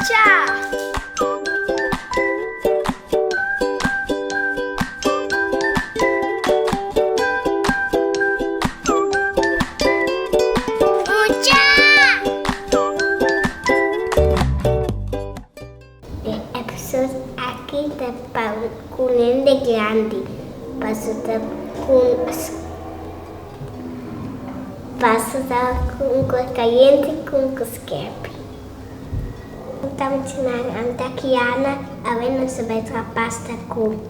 Mucha! Mucha! E episode aki ta pa un hende grandi, paso ta ku paso ta ku un kos kayente ku un kos skerpi. Ta mencioná Anta Kiana, awe nos ta bai traha pasta ku.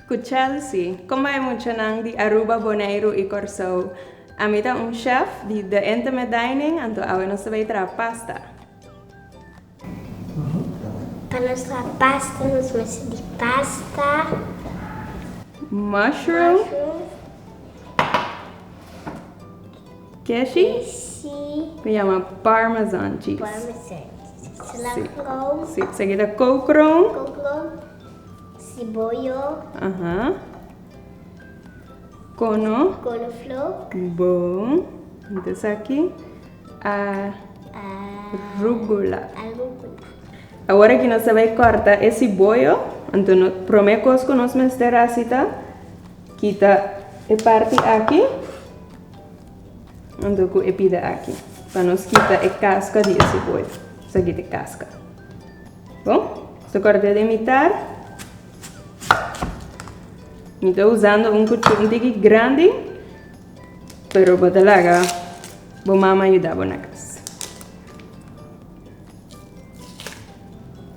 Ku Chelsea, Kon bai muchanan di Aruba, Boneiru i Kòrsou? Ami ta un chef di The Intimate Dining, anto awe nos ta bai traha pasta. Pa nos traha pasta nos mester di pasta, Mushroom, keshi, ku yama parmesan cheese. Parmesan cheese, slagroom, Si, esaki ta koukroon. Koukroon, siboyo, Aha. Kono. Konoflok. Bon. Anto esaki a. Arugula. Awor aki nos ta bai kòrta e siboyo, anto no promé kos ku nos mester hasi ta kita e parti aki anto ku e pida aki pa nos kita e kaska di e siboyo. Nos ta kita e kaska. Bon, nos ta kòrt'é den mitar. Mi ta usando un kuchú un tiki grandi, pero bo ta laga. Bo mama yuda bo na kas.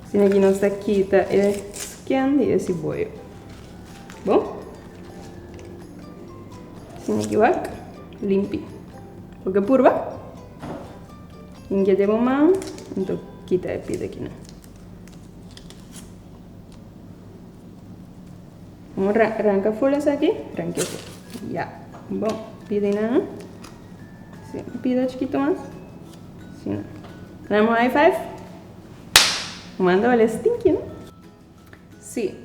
Asina ki nos ta kita e skin di e siboyo. Bon? Asina ki wak limpi. Bo ke purba? Limpia den bo man, anto kita e pida kinan. Bon, ranka ful esaki, ranka ful. Ya, bon, pida nan. Sí, un pida chikito mas. Sí. Dame un high five. Manda wale stinky, no? Sí.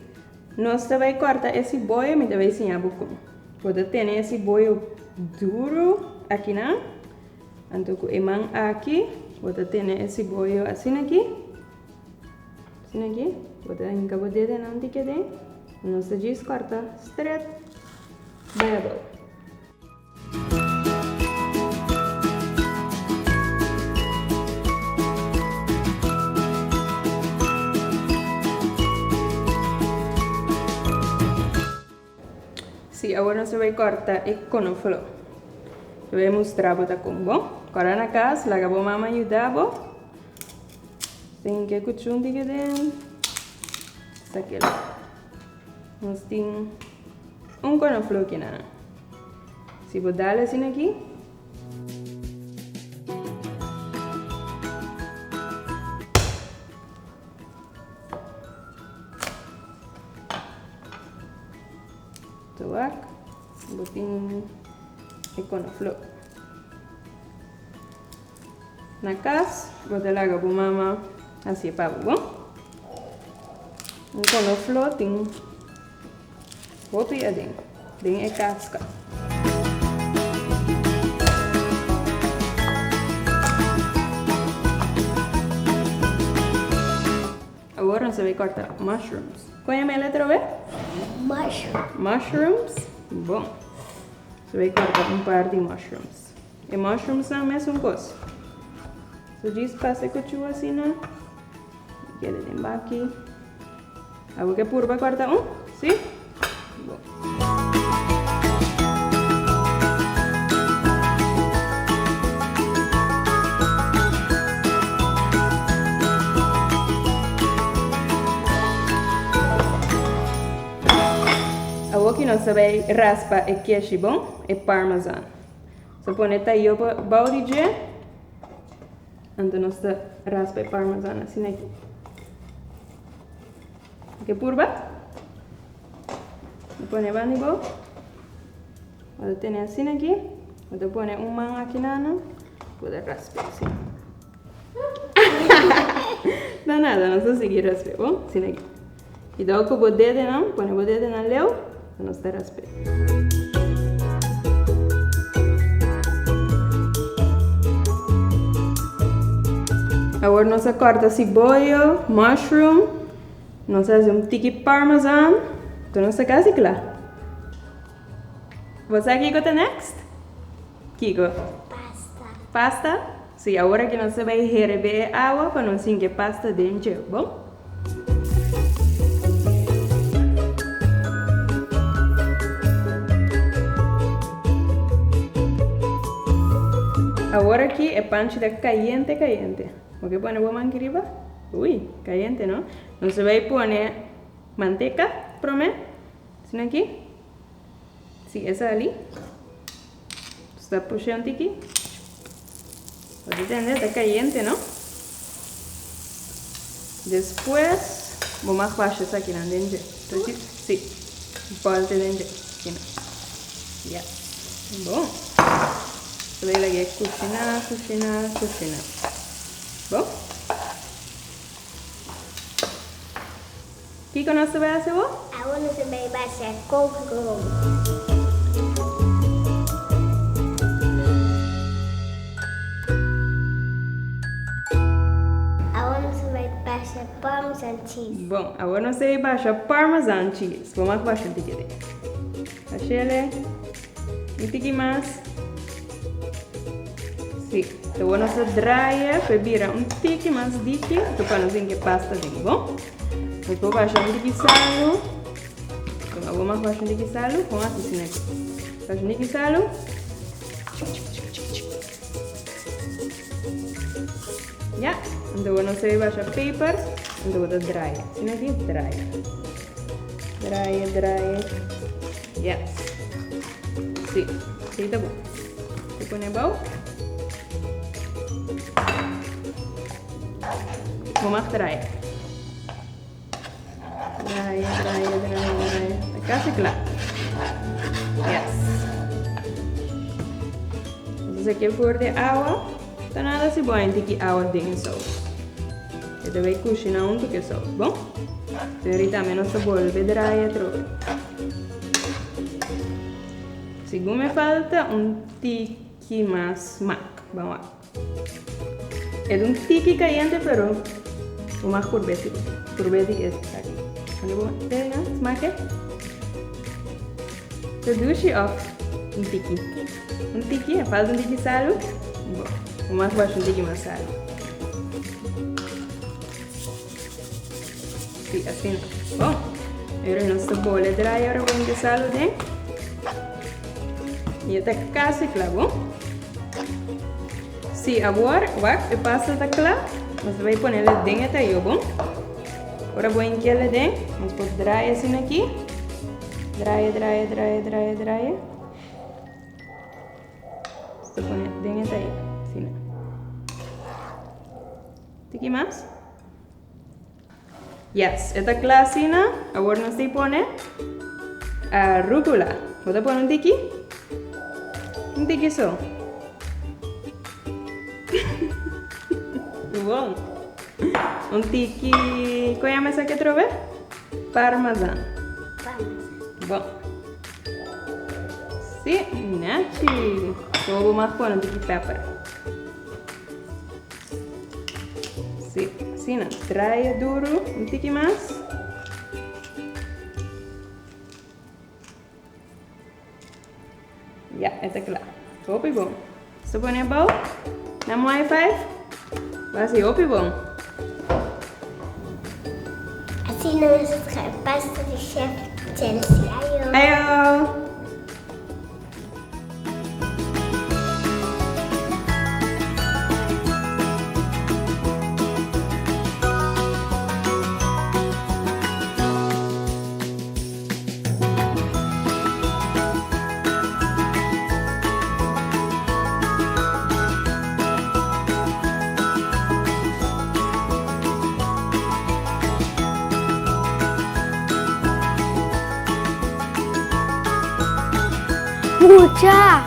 Nos ta bai corta e siboyo, mi ta bai siña bo con. Bo ta tene e siboyo duro aki nan. Anto cu e man aki, bo ta tene e siboyo asina aki. Asina aki, bo ta hinca bo dedenan tiki aden. Nos ta djis corta stret bai abou. Sí, awor nos ta bai corta e konofló. Lo bai mustra bo ta kon, bon? Kòrda na kas, laga bo mama yuda bo. Tin ke kuchun tin ke den. Sakela. Nos tin un konofló kinan. Si bo dal asina aki. Tawak, bo tin e konofló. Na kas, bo ta laga bo mama hasié pa bo, bon? Un konofló tin hopi aden, den e kaska. Awor nos ta bay corta mushrooms. Con yama el otro vez? Mushrooms. Mushrooms. Bon. Nos ta bay corta un par di mushrooms. E mushrooms nan mesun cos. So djis pasa e cuchu asina. Keda den baki. Abo ke purba corta un? Si? Bon. Awoki nos ta bay raspa e keshi bon, e parmesan. So pone tayo bou di dje. Anto nos ta raspa e parmesan asina aki. Ke purba? Bo pone banda di bo. Bo ta tene asina aki. Bo ta pone un man aki nana. Bo ta raspa asina. No nada, nos ta sigui raspa, bo? Asina aki. Cuidado ku bo dedenan, pone bo dedenan leu, nos ta raspa. Awor nos a corta siboyo, mushroom, nos a haci un tiki parmesan, enton nos ta casi cla. Bo sa kico ta next? Kico? Pasta. Pasta? Si, awor aki nos ta bay herbe e awa pa nos hinca e pasta den dje, bon? Awor aki e panchi ta kayente kayente. Bo ke pone bo manki riba? Ui, kayente no? Nos ta bai pone manteka prome. Asina aki. Si e sali. Nos ta pusha un tiki. Bo ta tende? Ta kayente no? Despues bo mag basha esakinan den dje. Si, bòlte den dje. Asina. Ya. Bon. Ta bai lag'é kushiná, kushiná, kushiná. Bon. Kiko nos ta bai hasi awor? Awor nos ta bai basha kokrou. Awor nos ta bai basha parmesan cheese. Bon, awor nos ta bai basha parmesan cheese. Bo mag basha un tiki di. Bashele. Un tiki mas. Si, awor nos ta draai pa e bira un tiki mas diki, anto pa nos tin ke pasta den, bon? Nos por basha un tiki salu. Con awor mas basha un tiki salu, con así asina aquí. Basha un tiki salu. Ya, anto awor nos ta basha peper, anto bo ta draai. Asina aki, draai. Draai, draai. Yes. Sí, sí ta bon. Te pone abou. Bo mag draai. Draai, draai, draai, draai. Ta casi cla. Yes. Entonces aki e voor de awa. Ta nada si bo a tiki awa den e saus. E ta bay cushina hunto cu e saus, bon? Pero ahorita tambe nos ta bolbe draai atrobe. Segun me falta un tiki mas smaak. Ban wak. E ta un tiki kayente pero bo mag purbe si purbe di es aki. Pone bo te na smake? Ta dushi of un tiki? Un tiki? E falta un tiki salu? Bo, bo mag basha un tiki mas salu. Si, asina. Bon, ahora nos ta bole draai ora bo hinca salu den. Y e ta casi cla, bon? Si, awor, wak, e pasta ta cla. Nos ta bay ponele den e tayo, bon? Ora bo hinca den, nos por draai asina aki. Draai, draai, draai, draai, draai. Nos ta pone den e tayo, asina. Tiki mas? Yes, e ta kla asina. Awor nos tin pone arugula. Bo ta pone un tiki? Un tiki so. Bon. Un tiki, kon yama esaki atrobe? Parmesan. Parmesan. Bon. Si, nechi. Awor bo mag pone un tiki pepper. Sí, asina. Draai duro un tiki mas. Ya, e ta kla. Hopi bon. So pone abou. Na mo high five. Ba si hopi bon. Asina nos a traha pasta di chef Chelsea. Ayo. Ayo. Mucha!